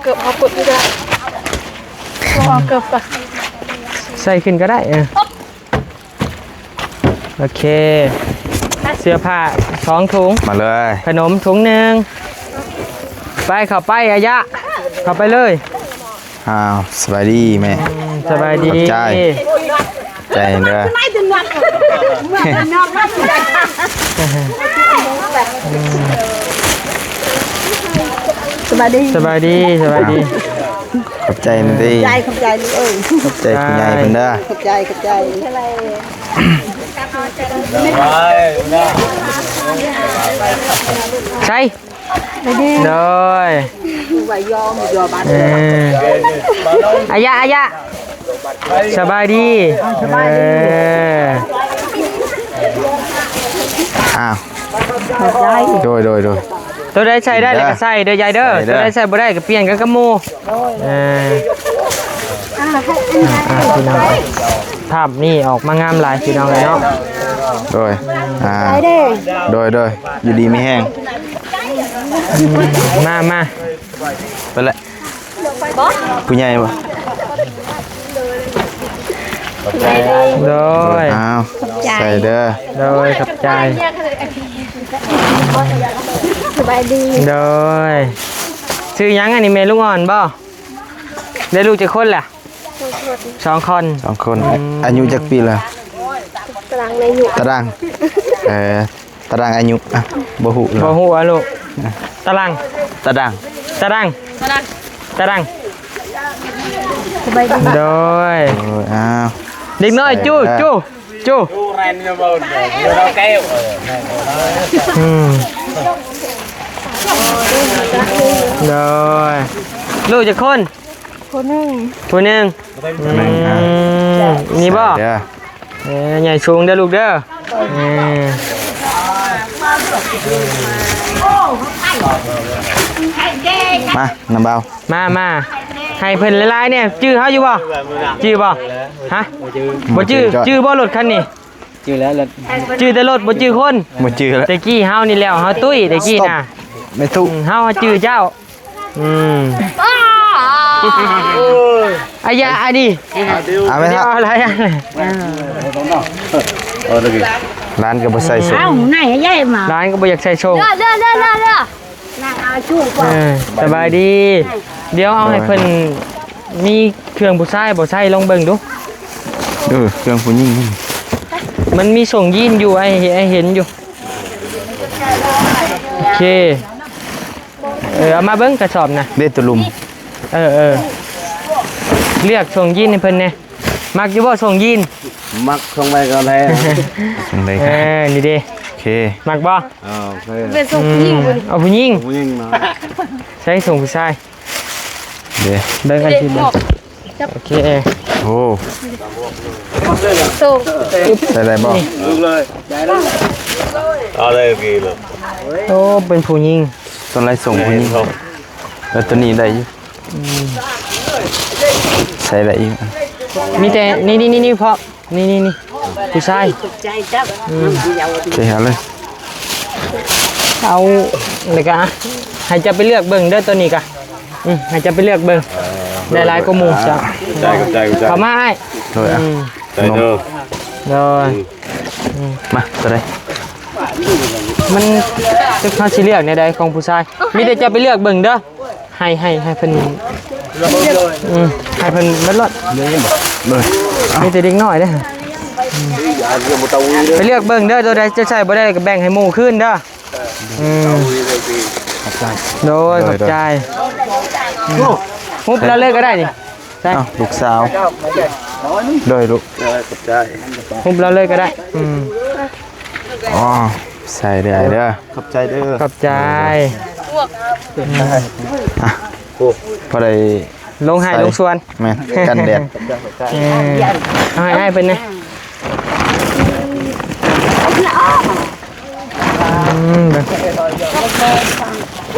ເກີບເຮົາກົດຢູ່ເດີ ເອົາເກີບກ່ອນ ໃສ່ຂຶ້ນກໍໄດ້ ເອີ ໂອເຄ ເສື້ອຜ້າສອງຖົງ ມາເລີຍ ຂະໜົມຖົງໜຶ່ງ ໄປ ເຂົ້າໄປ ອາຍະ ເຂົ້າໄປເລີຍ. ອ້າວ ສະບາຍດີແມ່ ອືມ ສະບາຍດີ ຂອບໃຈ ໃຈເດີ ສະບາຍດີ ສະບາຍດີ ສະບາຍດີ ຂອບໃຈນຳຕິ ຂອບໃຈ ຂອບໃຈລູກເອີຍ ຂອບໃຈຜູ້ໃຫຍ່ເພິ່ນເດີ ຂອບໃຈ ຂອບໃຈ ໃສ່ ໂດຍ ເອີ ອາຍະ ອາຍະ ສະບາຍດີ ສະບາຍດີ ເອີ ອ້າວ ໂດຍ ໂດຍ ໂດຍ ໂຕໃດໃສ່ໄດ້ແລ້ວກໍໃສ່ເດີຍາຍເດີ ໃສ່ເດີ ໂຕໃດໃສ່ບໍ່ໄດ້ກໍປ່ຽນກັນກັບໝູ່ ເອີ ອ່າ ພີ່ນ້ອງ ພາບນີ້ອອກມາງາມຫຼາຍພີ່ນ້ອງເອີຍເນາະ ໂດຍ ອ່າ ໂດຍ ໂດຍ ຢູ່ດີມີແຮງ ມາ ມາ ໄປແຫຼະ ຜູ້ໃຫຍ່ບໍ່ ໂດຍ ອ້າວ ຂອບໃຈ ໃສ່ເດີ ໂດຍ ຂອບໃຈ ສະບາຍດີ ໂດຍ ຊື່ຫຍັງ ອັນນີ້ແມ່ລູກອ່ອນບໍ່ ໄດ້ລູກຈັກຄົນລະ ສອງຄົນ ສອງຄົນ ອືມ ອາຍຸຈັກປີລະ ຕາລາງອາຍຸ ຕາລາງ ເອີ ຕາລາງອາຍຸ ອ່ະ ບໍ່ຮູ້ລະ ບໍ່ຮູ້ອະລູກ ຕາລາງ ຕາລາງ ຕາລາງ ຕາລາງ ຕາລາງ ສະບາຍດີ ໂດຍ ໂອ້ຍ ອ້າວ ເດັກນ້ອຍ ໃສ່ ຈູ້ ຈູ້ ຈູ້ ອືມ ໂດຍ ລູກຈັກຄົນ ຜູ້ໜຶ່ງ ຜູ້ໜຶ່ງ ອືມ ນີ້ບໍ່ ໃສ່ເດີ ເອີ ໃຫຍ່ສູງເດີລູກເດີ ເອີ ມານຳເບົາ ມາ ມາ ໃຫ້ເພິ່ນຫຼາຍໆແດ່ ຈື່ເຮົາຢູ່ບໍ່ ຈື່ບໍ່ ຮະ ບໍ່ຈື່ ບໍ່ຈື່ ຈື່ບໍ່ລົດຄັນນີ້ ຈື່ແລ້ວ ຈື່ແຕ່ລົດ ບໍ່ຈື່ຄົນ ບໍ່ຈື່ແລ້ວ ແຕ່ກີ້ເຮົານີ້ແລ້ວ ເຮົາຕຸ້ຍແຕ່ກີ້ນະ ແມ່ນທຸກ ອືມ ເຮົາຈື່ເຈົ້າ ອືມ ອາຍາ ອັນນີ້ ເອົາໄປ ເອົາຫຼາຍອັນ ເອີ ຫຼານກໍບໍ່ໃສ່ໂສ້ງ ເອົາ ນາຍໃຫຍ່ມາ ຫຼານກໍບໍ່ຢາກໃສ່ໂສ້ງ ເດີ ເດີ ເດີ ເດີ ເດີ ນາງເອົາຊູ່ກ່ອນ ເອີ ສະບາຍດີ ດຽວເອົາໃຫ້ເພິ່ນ ມີເຄື່ອງຜູ້ຊາຍບໍ່ໃສ່ ລອງເບິ່ງດູ ເອີ ເຄື່ອງຜູ້ຍິງ ມັນມີໂສ້ງຢີນຢູ່ ອ້າຍ ອ້າຍເຫັນຢູ່ ໂອເຄ ເອີ ເອົາມາເບິ່ງກະສອບນະ ເດ ໂຕລຸ່ມ ເອີ ເອີ ເລືອກໂສ້ງຢີນໃຫ້ເພິ່ນແດ່ ມັກຢູ່ບໍ່ໂສ້ງຢີນ ມັກ ສົ່ງໄປກໍໄດ້ ສົ່ງໄດ້ ເອີ ນີ້ເດ ໂອເຄ ມັກບໍ່ ເອີ ໂອເຄ ເປັນໂສ້ງຜູ້ຍິງ ອືມ ເອົາຜູ້ຍິງ ຜູ້ຍິງເນາະ ໃສ່ໂສ້ງຜູ້ຊາຍ ເດ ເບິ່ງອັນທີ່ເບິ່ງ ໂອເຄ ໂອ້ ໂສ້ງ ໃສ່ໄດ້ບໍ່ ເອົາໄດ້ ໂອ້ ເປັນຜູ້ຍິງ ໂຕໄດ້ໂສ້ງຜູ້ຍິງ ແລ້ວໂຕນີ້ໄດ້ຢູ່ ອືມ ໃສ່ໄດ້ຢູ່ ມີແຕ່ນີ້ໆໆ ເພາະ ນີ້ໆໆ ຜູ້ຊາຍ ຂອບໃຈເຈົ້າ ອືມ ໂອເຄ ເອົາເລີຍ ເອົາ ແລ້ວກະໃຫ້ເຈົ້າໄປເລືອກເບິ່ງເດີ ໂຕນີ້ກະ ອືມ ໃຫ້ເຈົ້າໄປເລືອກເບິ່ງ ເອີ ໄດ້ຫຼາຍກວ່າໝູ່ເຈົ້າ. ຂອບໃຈ ຂອບໃຈ ຂອບໃຈ. ເຂົ້າມາອ້າຍ. ໂດຍ ອືມ ໃຈເດີ ໂດຍ ອືມ ມາ ໂຕໃດ? ມັນ ຈັກເຮົາຊິເລືອກແນວໃດຂອງຜູ້ຊາຍ ມີແຕ່ເຈົ້າໄປເລືອກເບິ່ງເດີ. ໃຫ້ ໃຫ້ ໃຫ້ເພິ່ນ ອືມ ໃຫ້ເພິ່ນເບິດໂລດ ມີແຕ່ເດັກນ້ອຍເດ້. ອືມ ໄປເລືອກເບິ່ງເດີ ໂຕໃດຈະໃຊ້ບໍ່ໄດ້ກໍແບ່ງໃຫ້ໝູ່ຄືນເດີ. ອືມ ຂອບໃຈ ໂດຍ ຂອບໃຈ. ອືມ ຮຸບລາວເລີຍກໍໄດ້ນີ້. ອ້າວ ລູກສາວ ໂດຍ ລູກ ຂອບໃຈ ຮຸບລາວເລີຍກໍໄດ້. ອືມ ອໍ ໃສ່ເດີອ້າຍເດີ ຂອບໃຈເດີ ຂອບໃຈ. ອືມ ອ່ະ ພໍໄດ້ລົງໄຮ່ລົງສວນ ແມ່ນ ກັນແດດ. ເອີ ເອົາໃຫ້ອ້າຍເພິ່ນແດ່.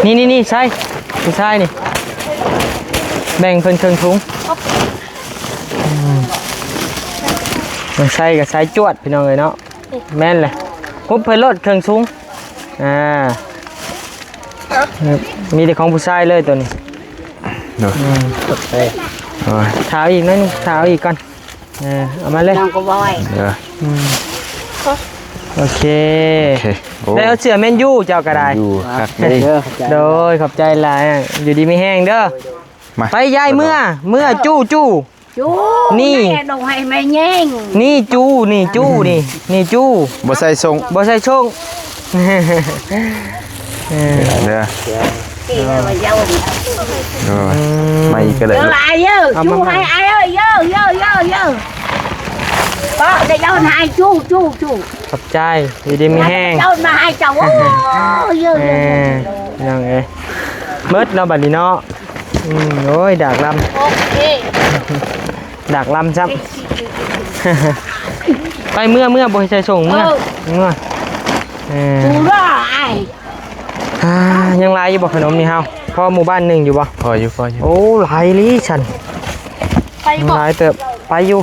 ອືມ ນີ້ໆໆ ໃສ່ ຜູ້ຊາຍນີ້ ແບ່ງເພິ່ນເຄິ່ງຖົງ. ອືມ ໃສ່ກໍໃສ່ຈວດ ພີ່ນ້ອງເອີຍເນາະ. ແມ່ນແຫຼະ ຮຸບເພິ່ນໂລດເຄິ່ງຖົງ. ອ່າ ມີແຕ່ຂອງຜູ້ຊາຍເລີຍໂຕນີ້. ໂດຍ ອືມ ໂອ້ຍ ຖ້າເອົາອີກໜ້ອຍໜຶ່ງ ຖ້າເອົາອີກກ່ອນ. ເອີ ເອົາມາເລີຍ ນ້ອງກໍບໍ່ໄຫວ. ເອີ ອືມ ໂອເຄ ໂອເຄ. ໂອ້ ໄດ້ເອົາເສື້ອແມນຢູເຈົ້າກໍໄດ້. ຢູ່ຄັກເດ້. ໂດຍ ຂອບໃຈຫຼາຍ ຢູ່ດີມີແຮງເດີ. ມາ ໄປ ຍາຍເມືອ ເມືອ ຈູ້ ຈູ້ ຈູ້ ນີ້ ແມ່ ຕ້ອງໃຫ້ແມ່ແຍງ ນີ້ ຈູ້ ນີ້ ຈູ້ ນີ້ ນີ້ ຈູ້ ບໍ່ໃສ່ສົ້ງ ບໍ່ໃສ່ສົ້ງ. ເອີ ເດີ ເອີ ອືມ ມາອີກກໍໄດ້ ເອີ ລູກ ອ້າຍເອີຍ ຈູ້ ໃຫ້ອ້າຍເອີຍ ເອີ ເອີ ເອີ ເອີ ເອີ ກໍໄດ້ຍ້ອນໃຫ້ ຈູ້ ຈູ້ ຈູ້. ຂອບໃຈ ຢູ່ດີມີແຮງ ເຈົ້າມາໃຫ້ເຈົ້າ. ໂອ້ຍ ເອີ ພີ່ນ້ອງເອີຍ ເໝິດເນາະບັດນີ້ເນາະ. ອືມ ໂອ້ຍ ດາກລຳ ໂອເຄ ດາກລຳຊ້ຳ. ໄປ ເມືອ ເມືອ ບໍ່ໃຫ້ໃສ່ສົ່ງ ເມືອ ເອີ ເມືອ. ເອີ ອ່າ ຍັງຫຼາຍຢູ່ບໍ່ຂະໜົມນີ້ເຮົາ ພໍໝູ່ບ້ານໜຶ່ງຢູ່ບໍ່? ພໍຢູ່ ພໍຢູ່. ໂອ້ ຫຼາຍອີ່ຫຼີຊັ້ນ ໄປຢູ່ບໍ່? ຫຼາຍເຕີບ ໄປຢູ່.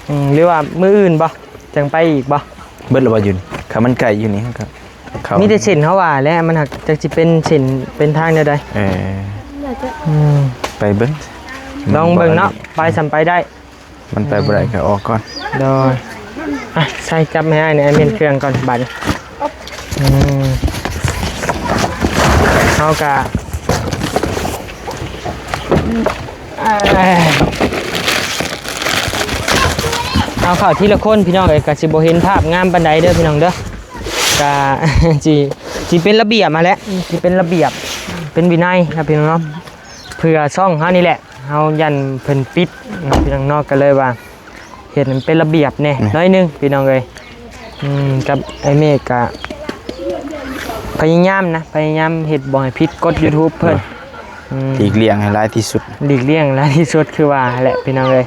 ອືມ ຫຼືວ່າມື້ອື່ນບໍ່ ຈັ່ງໄປອີກບໍ່? ເບິດແລ້ວບໍ່ຢູ່ນີ້? ຄັນມັນໃກ້ຢູ່ນີ້ກໍ ເຂົ້າ ມີແຕ່ເສັ້ນເຮົາວ່າແຫຼະ ມັນຫາກຈັກຊິເປັນເສັ້ນເປັນທາງແນວໃດ. ເອີ ອືມ ໄປເບິ່ງ ລອງເບິ່ງເນາະ ໄປສ່ຳໄປໄດ້ ມັນໄປບໍ່ໄດ້ກໍອອກກ່ອນ. ໂດຍ ອ່ະ ໃສ່ຈັບໃຫ້ອ້າຍແດ່ ອ້າຍມ້ຽນເຄື່ອງກ່ອນບາດນີ້. ອືມ ເຮົາກະ ເອົາເຂົ້າທີລະຄົນພີ່ນ້ອງເອີຍ ກະຊິບໍ່ເຫັນພາບງາມປານໃດເດີພີ່ນ້ອງເດີ ກະຊິ ຊິເປັນລະບຽບຫັ້ນແຫຼະ ຊິເປັນລະບຽບ ເປັນວິໄນນະພີ່ນ້ອງເນາະ ເພື່ອຊ່ອງເຮົານີ້ແຫຼະ ເຮົາຢ້ານເພິ່ນປິດເນາະພີ່ນ້ອງເນາະ ກະເລີຍວ່າ ເຮັດໃຫ້ມັນເປັນລະບຽບແດ່ ແມ່ນ ໜ້ອຍໜຶ່ງພີ່ນ້ອງເອີຍ. ອືມ ກັບອ້າຍເມກກະພະຍາຍາມນະ ພະຍາຍາມເຮັດບໍ່ໃຫ້ຜິດກົດຢູທູບເພິ່ນ. ເອີ ອືມ ຫຼີກລ່ຽງໃຫ້ຫຼາຍທີ່ສຸດ ຫຼີກລ່ຽງຫຼາຍທີ່ສຸດຄືວ່າແຫຼະພີ່ນ້ອງເອີຍ.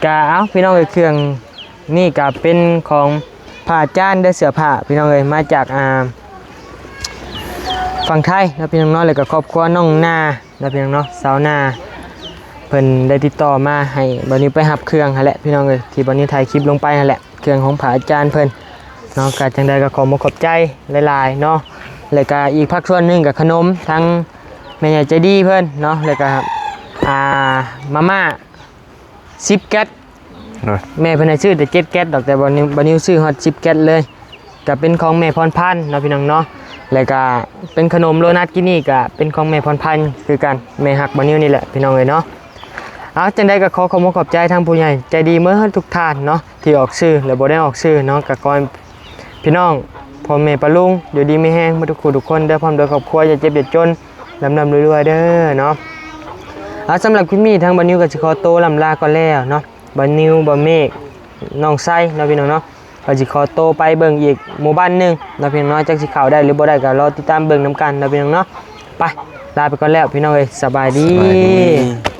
ກະເອົາພີ່ນ້ອງເອີຍ ເຄື່ອງນີ້ກະເປັນຂອງພະອາຈານເດີ ເສື້ອຜ້າພີ່ນ້ອງເອີຍ ມາຈາກ ອ່າ ຝັ່ງໄທເນາະພີ່ນ້ອງເນາະ ແລ້ວກະຄອບຄົວນ້ອງນາ ເນາະພີ່ນ້ອງເນາະ ຊາວນາ ເພິ່ນໄດ້ຕິດຕໍ່ມາໃຫ້ບ່າວນິວໄປຮັບເຄື່ອງຫັ້ນແຫຼະພີ່ນ້ອງເອີຍ ທີ່ບ່າວນິວຖ່າຍຄລິບລົງໄປຫັ້ນແຫຼະ ເຄື່ອງຂອງພະອາຈານເພິ່ນເນາະ. ກະຈັ່ງໃດກໍຂໍຂອບໃຈຫຼາຍໆເນາະ ແລ້ວກະອີກພາກສ່ວນໜຶ່ງກະຂະໜົມທາງແມ່ໃຫຍ່ໃຈດີເພິ່ນເນາະ ແລ້ວກະ ອ່າ ມາມ່າ ສິບແກັດ ໂດຍ ແມ່ເພິ່ນໃຫ້ຊື້ແຕ່ເຈັດແກັດດອກ ແຕ່ບ່າວນິວ ບ່າວນິວຊື້ຮອດສິບແກັດເລີຍ ກະເປັນຂອງແມ່ພອນພັນເນາະພີ່ນ້ອງເນາະ ແລ້ວກະເປັນຂະໜົມໂດນັດກິນນີ້ກະເປັນຂອງແມ່ພອນພັນຄືກັນ ແມ່ຮັກບ່າວນິວນີ້ແຫຼະພີ່ນ້ອງເອີຍເນາະ. ເອົາ ຈັ່ງໃດກະຂໍຂອບອົກຂອບໃຈທາງຜູ້ໃຫຍ່ໃຈດີເໝິດທຸກທ່ານເນາະ ທີ່ອອກຊື່ ແລະ ບໍ່ໄດ້ອອກຊື່ເນາະ ກະຂໍໃຫ້ພີ່ນ້ອງ ພໍ່ແມ່ປ້າລຸງ ຢູ່ດີມີແຮງເໝິດທຸກຜູ້ທຸກຄົນເດີ ພ້ອມດ້ວຍຄອບຄົວ ຢ່າເຈັບຢ່າຈົນ ລ່ຳໆລວຍໆເດີເນາະ. ເອົາ ສຳລັບຄລິບນີ້ທາງບ່າວນິວກະຊິຂໍໂຕລ່ຳລາກ່ອນແລ້ວເນາະ. ບ່າວນິວ ບ່າວເມກ ນ້ອງໄຊເນາະພີ່ນ້ອງເນາະ ກະຊິຂໍໂຕໄປເບິ່ງອີກໝູ່ບ້ານໜຶ່ງເນາະພີ່ນ້ອງເນາະ ຈັກຊິເຂົ້າໄດ້ຫຼືບໍ່ໄດ້ ກະລໍຕິດຕາມເບິ່ງນຳກັນເນາະພີ່ນ້ອງເນາະ. ໄປ ລາໄປກ່ອນແລ້ວພີ່ນ້ອງເອີຍ ສະບາຍດີ ສະບາຍດີ.